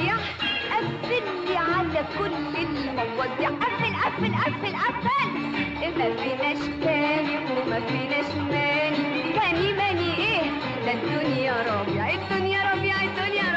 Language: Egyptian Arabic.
ربيع، قفل لي على كل المواضيع، قفل قفل قفل قفل. ما فيناش تاني وما فيناش ماني، تاني ماني ايه؟ ده الدنيا ربيع، الدنيا ربيع، الدنيا